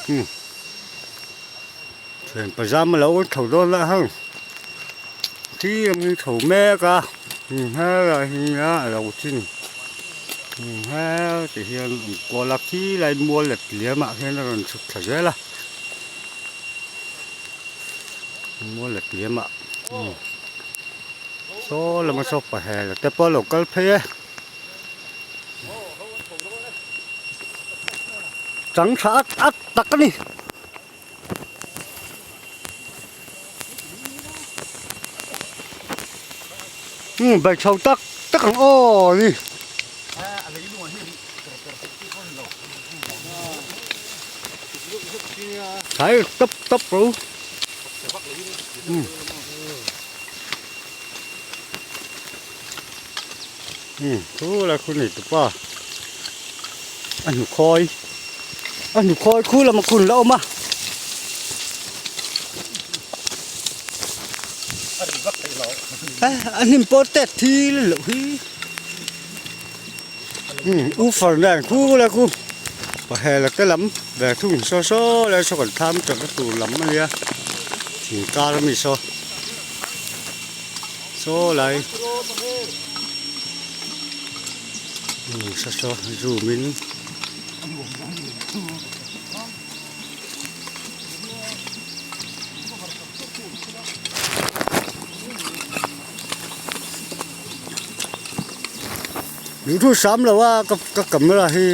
Umm thian pajama lo chho dawn lah heng khi ang hi chho mek a umm helai hi a lo chin umm hel ti hian an kual a khi lai mual let liam ah hian a rawn chhuk thla zel a mual let liam ah umm saw lama saw pahel te pawh a lo kal phei e. Chang tha at at tak a ni. Umm bai chho tak tak ang aw ni. Thai tawp tawp ro. Umm. Umm thu lai khu nei tupa a hnu khawi a hnu khawi khu lama khun la awm a a hnim pawh tet thil loh hi umm u far nen khu lai khu pahel te lam ve thung saw saw lai saw kan thlam tawrh na tur lam ania thing kar ami saw. Saw lai umm saw saw zoom in duhthusam lo a ka camera hi.